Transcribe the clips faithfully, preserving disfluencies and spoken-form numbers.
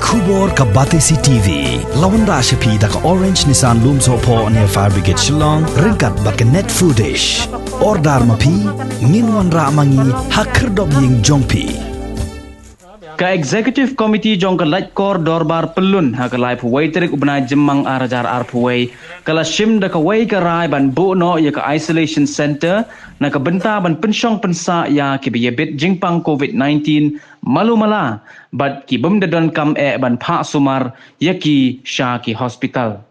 Khubor ka Batesi T V. La wanrah sha phi da ka Orange Nissan Lumsohphoh near Fire Brigade Shillong, ryngkat bad ka Net Foodish. Order ma phi, ngin wanrah ma ngi ha khyrdop ïing jong phi. Ka Executive Committee jong ka Laitkor Dorbar Pyllun ha ka laiphew wei tarik u bnai Jymmang ar hajar arphew wei ka la shim da kawei ka rai ban buh noh ïa ka Isolation Center na ka bynta ban pynshong pynsah ïa kiba ïabit jingpang covid nineteen malu mala bad ki bym da donkam eh ban phah sumar ïa ki sha ki hospital.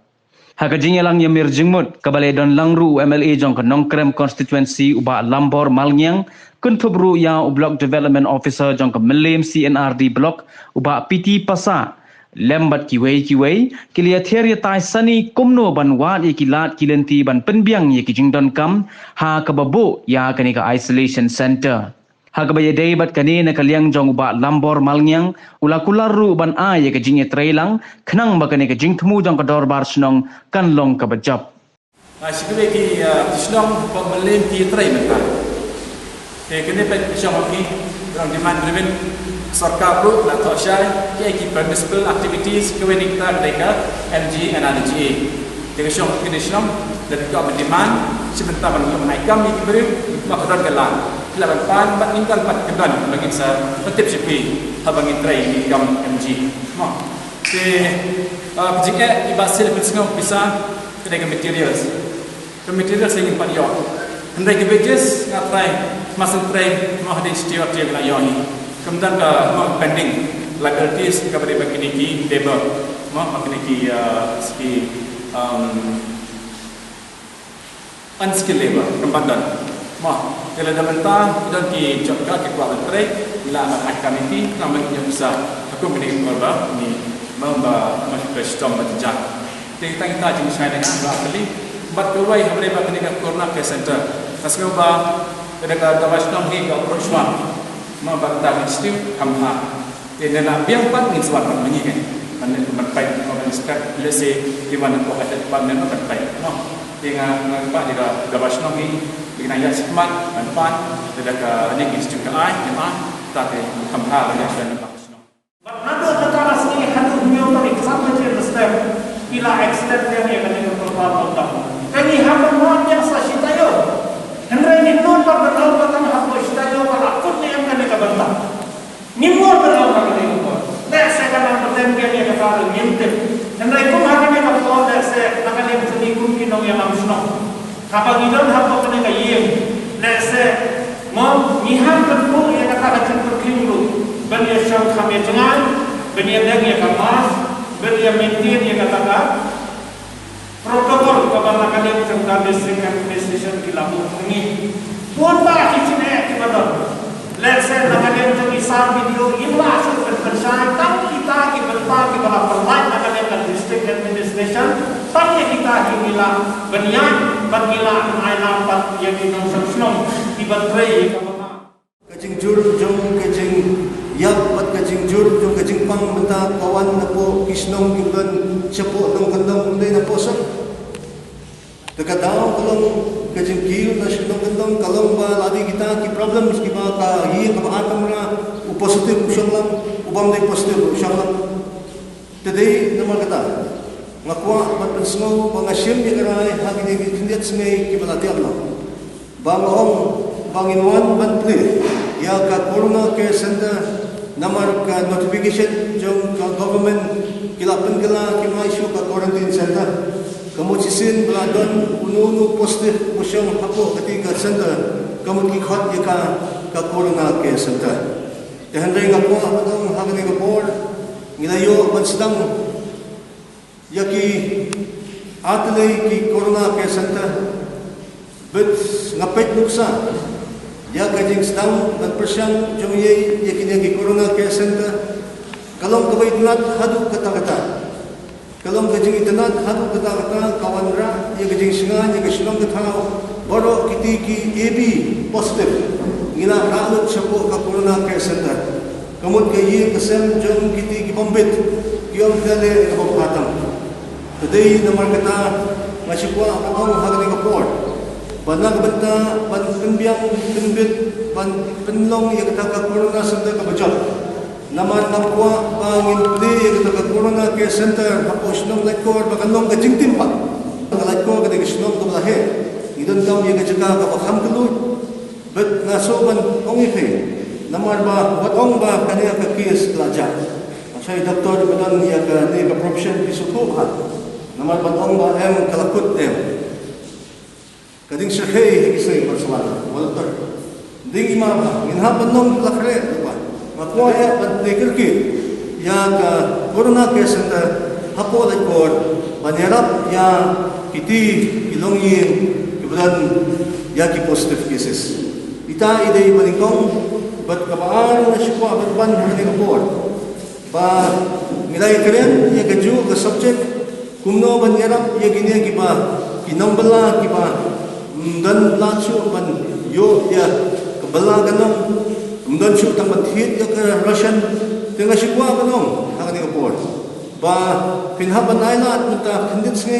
Ha ka jingïalang ïamir jingmut kaba la ïadon lang ruh u M L A jong ka Nongkrem Constituency u Bah Lambor Malngiang, kynthup ruh ïa u Block Development Officer jong ka Mylliem C and R D Block u Bah P T Passah, lem bad kiwei kiwei, ki la ïathiar ïatai sani kumno ban wad ïa ki lad ki lynti ban pynbiang ïa ki jingdonkam ha kaba buh ïa kane ka Isolation Center. Ha kaba ïadei bad kane na ka liang jong u Bah Lambor Malngiang, u la kular ruh ban ai ïa ka jingïatreilang khnang ba kane ka jingthmu jong ka Dorbar Shnong kan long kaba jop. Ah, shi kawei ki, ah, ki shnong ba Mylliem ki trei mynta. Te kane peit ka shong ha ki, ka long demand driven. Sorkar ruh la thoh shai ki, ki permissible activities, kawei na kita ka dei ka M G and R D G A. Te ka shong ha ki shnong da ka demand shi bynta ban ïoh ai kam ïa ki briew ba ka don ka lad. Ki lah ban pan bad ngin don pat ka don ba ngin sa pyntip sha phi haba ngin trei ïa ki kam M G. Mo. Te, ah, ka jingeh i Bah Sil pynsngew pisa ka dei ka materials. Ka materials ngin pat ïoh. Hynrei ka wages nga trai, mas trai mo hadien shi taïew taïew nga ïoh hi. Kumta ka mo pending liabilities kaba dei ba kine ki labor. Mo ba kine ki, ah, ki, um, unskilled labor, kam pat don. Mo, te lada mynta ki don ki job card ki kwah ban trei, ngi lah ban ai kam ïa ki, namar ngi ïoh pisa. Hakum kine ki ba ngi, ba, ba, ba shitom ba jynjar. Te tang kita jingshai na nga ba kali. Bad kawei ha ba kane ka Corona Care Center. Nga sngew ba lada ka Dorbar Shnong hi ka approach ma, ma ba ka District kham bha. Te lada biang pat ngin sa wan pat ma ngi kan. Ban, ban peit, ban inspect, let's say, ki wan ko ka department ban peit. No. Te nga, nga pat ïa ka Dorbar Shnong hi, ïa ka nang ïa shikmat ban pan lada ka District ka ai, ka ai. Ta te kham bha ban ïa shikmat ban pan. Bad naduh mynta ka sngi haduh hynñiew tarik san baje mynstep ki la extend ïa kane ka Dorbar lockdown. Te ngi hap ban wan ïa sa shi taïew. Hynrei ngim nud ban wan ïa sa shi taïew ba la kut ne em kane ka bynta. Ngim nud ban wan ïa kane ka por. Lehse ka nang bteng ïa kata ruh ngim tip. Hynrei kum ha kane ka por lehse na ka liang jong ngi kum ki nongïalam shnong. Haba ngi don hapoh kane ka ïing, lehse, mo, ngi hap ban buh ïa kata ka jingpyrkhing ruh ban ïa shong kham ïa jngai, ban ïa deng ïa ka mask, ban ïa maintain ïa kata ka protocol kaba na ka liang jong ka District Administration ki la buh ha ngi. Bun bah ki jingeh kiba don. Lehse na ka liang jong i sar B D O im lah shuh ban pynshai, tang kita ki bynta kiba la pynlait na ka liang ka District Administration, tang ïa kita hi ngi lah ban ïaid bad ngi lah ban ai lang pat ïa ki nongshong shnong kiba trei ïa kaba bha. Ka jingjur jong ka jingïap bad ka jingjur jong ka jingpang mynta ka wan napoh ki shnong kiba don shapoh nongkyndong, ym dei napoh sor. Te ka daw ka long ka jingkiew na shnong kyndong ka long ba lada kita ki problems kiba ka ïing kaba ar kamra, u positive u shong lang, u bym dei positive u shong lang. Te dei namar kata nga kwah ban pynsngew ba nga shim ïa ka rai ha kine ki khyndiat sngi kiba la dep noh. Ba nga ong ba ngin wan ban plie ïa ka Corona Care Center namar ka notification jong ka government ki la pynkylla kim ai shuh ka quarantine center. Ka mut shisien ba la don uno uno positive u shong hapoh kata ka center ka mut ki khot ïa ka ka Corona Care Center. Te hynrei nga kwah ban ong ha kane ka por ngi la ïoh ban sdang ïa ki artylli ki Corona Care Center. Bad nga peit nuksa ïa ka jingsdang ban pyrshang jong ngi ïa kine ki Corona Care Center ka long kaba itynnad haduh katta katta. Ka long ka jingitynnad haduh katta katta, ka wanrah ïa ka jingshngaiñ ïa ka shnong ka thaw. Baroh kiti ki A B positive ngi la rah lut shapoh ka Corona Care Center. Ka mut ka ïing ka sem jong kiti ki bym bit, ki ong ki la leh ïa ka bym bha tam. Te dei namar kata nga shu kwah ban ong ha kane ka por ba na ka bynta ban pynbiang pynbit ban pynlong ïa kata ka Corona Center kaba jop, Namar nga kwah ba ngin plie ïa kata ka Corona Care Center hapoh shnong Laitkor ba kan long ka jingtim pat. Ka Laitkor ka dei ka shnong kaba la heh. Ngi donkam ïa ka jaka kaba kham kylluid. Bad nga sngewbha ban ong ïa phi, namar ba wat ong ba kane ka case ka la jah, nga shai doktor ba don ïa kane ka profession ki sngewthuh bha. Namar ban ong ba em ka la kut em. Ka ding sha khei ha ki sngi ba sala. Wal ter. Ding ima ba ngin hap ban long la khreh ba. Nga kwah ïa ban plie kyrkieh ïa ka Corona Care Center hapoh Laitkor ban ïarap ïa kiti ki longïing kiba don ïa ki positive cases. Ita i dei ba nyngkong bad kaba ar nga shu kwah ban ban ha kane ka por. Ba ngi la ïakren ïa kajuh ka subject, kumno ban ïarap ïa kine kiba, ki nongbylla kiba, mm, don lah shuh ban ïoh ïa ka bylla ka nong, mm, don shuh tang ban thied ïa ka ration, te nga shu kwah ban ong ha kane ka por ba phin hap ban ailad mynta khyndiat sngi,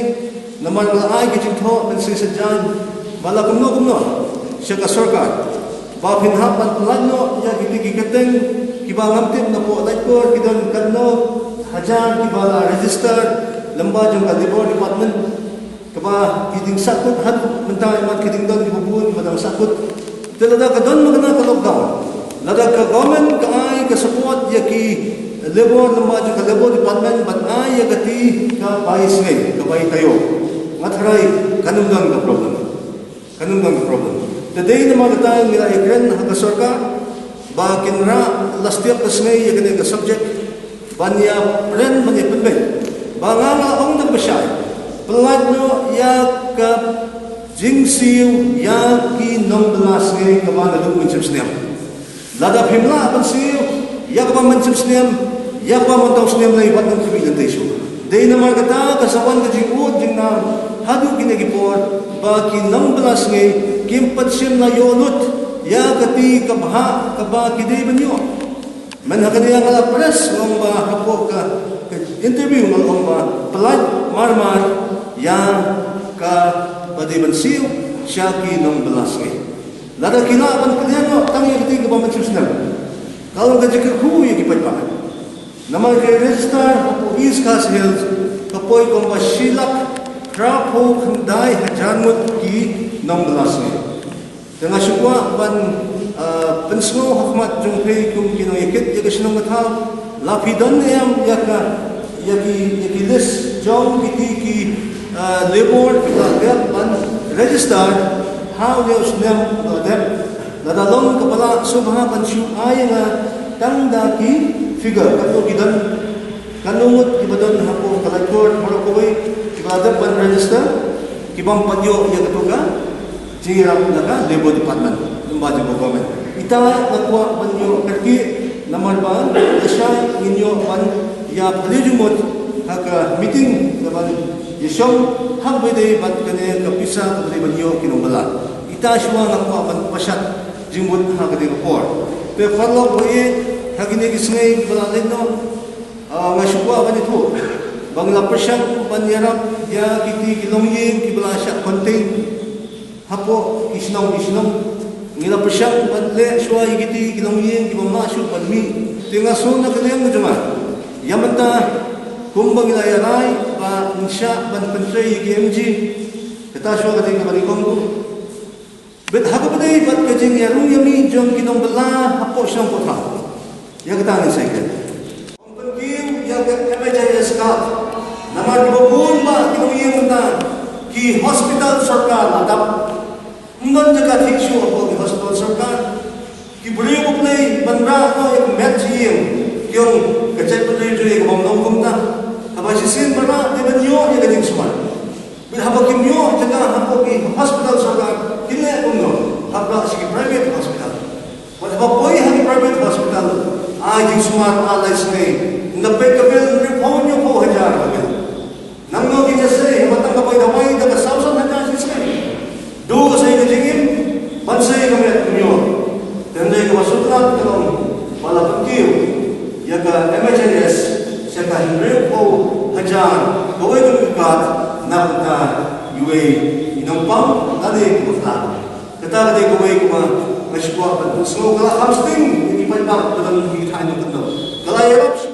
namar ba la ai ka jingthoh mynsngi saitjaiñ ba la kumno kumno sha ka sorkar. Ba phin hap ban pyllait noh ïa kiti ki kyrteng kiba ngam tip napoh Laitkor ki don katno hajar kiba la register lyngba jong ka Labour Department, kaba ki dang sahkut haduh mynta, imat ki dang don kiba bun kiba dang sahkut. Te lada ka don ma kane ka lockdown, lada ka government ka ai ka support ïa ki Labour lyngba jong ka Labour Department ban ai ïa kati ka bai sngi, ka bai taïew, nga tharai kan ym don ka problem. Kan ym don ka problem. Te dei namar kata ngi la ïakren ha ka sorkar ba kin rah la step ka sngi ïa kane ka subject ban ïa pren, ban ïa pynbeit. Ba nga nga ong da kaba shai, pyllait noh ïa ka jingsiew ïa ki nongbylla sngi kaba naduh mynshem snem. Lada phim lah ban siew ïa kaba mynshem snem, ïa kaba myntoi snem lei, wat nang khmih lynti shuh. Dei namar kata ka sa wan ka jingud jingnam haduh kine ki por ba ki nongbylla sngi kim pat shym la ïoh lut ïa kati ka bhah kaba ki dei ban ïoh. Myn ha kane nga la press, nga ong ba hapoh ka, ka interview nga ong ba pyllait marmar ïa kaba dei ban siew sha ki nongbylla sngi. Lada ki lah ban kdew noh tang ïa kati kaba mynshem snem, ka long ka jingkyrkhu ïa ki paidbah. Namar ka register hapoh East Khasi Hills ka poi kumba shi lak phra phew khyndai hajar ngut ki nongbylla sngi. Te nga shu kwah ban, ah, pynsngew ha khmat jong phi kum ki nongïakit ïa ka shnong ka thaw, la phi don em ïa ka, ïa ki, ïa ki list jong kiti ki, ah, labour kiba la dep ban register ha une u snem ba la dep. Lada long kaba lah, sngewbha ban shu ai ïa nga tang da ki figure, katno ki don, katno ngut kiba don hapoh ka Laitkor baroh kawei kiba la dep ban register, ki bym pat ïoh ïa kato ka jingïarap na ka Labour Department lyngba jong ka government. Ita nga kwah ban ïoh kyrkieh namar ba lashai ngin ïoh ban ïa pynlong jingmut ha ka meeting kaban ïashong ha kaba ïadei bad kane ka pisa kaba dei ban ïoh ki nongbylla. Ita shuwa nga kwah ban pashat jingmut ha kane ka por. Te paralok ba ïeit, ha kine ki sngi ba la leit noh, ah, nga shu kwah ban ïathuh ba ngi la pyrshang ban ïarap ïa kiti ki longïing kiba la shah contain hapoh ki shnong ki shnong. Ngi la pyrshang ban leh shuwa ïa kiti ki longïing kiba ym lah shuh ban mih. Te nga sngew na ka liang ka jong nga, ïa mynta kumba ngi la ïa rai ba ngin shah ban pyntrei ïa ki M G, kata shuwa ka dei kaba nyngkong. Bad ha kaba dei bad ka jingïarung ïamih jong ki nongbylla hapoh shnong hapoh thaw, ïa kata ngin sa ïakren. Ym pynkiew ïa ka M H I S card, namar kiba bun ba ki nongïing mynta, ki hospital sorkar la dap. Ym don jaka thiah shuh hapoh ki hospital sorkar. Ki briew ba pynleit ban rah noh ïa ka met jingïing, ki ong ka jaitbynriew jong ngi ka bym long kumta. Haba shisien ba rah, dei ban ïoh ïa ka jingsumar. Bad haba kim ïoh jaka hapoh ki hospital sorkar, kin leh kumno? Hap rah sha ki private hospital. Wat haba poi ha ki private hospital, ai jingsumar ar lai sngi, ynda peit ka bill hynriewphew hynñiewphew hajar ka bill. Nangno kin ïasei haba tang ka bai dawai da ka saw san hajar shi sngi? Duh ka sei ka jingim ban sei ka met, ym ïoh. Te hynrei kaba sngewtynnat ka long ba la pynkiew ïa ka M H I S sha ka hynriewphew hajar kawei ka card na ka bynta iwei i nongpang lane i nongpang. Kata ka dei kawei kaba nga shu kwah ban pynsngew, ka la kham sting ïa ki paidbah ba don ha ki thaiñ nongkyndong. Ïarap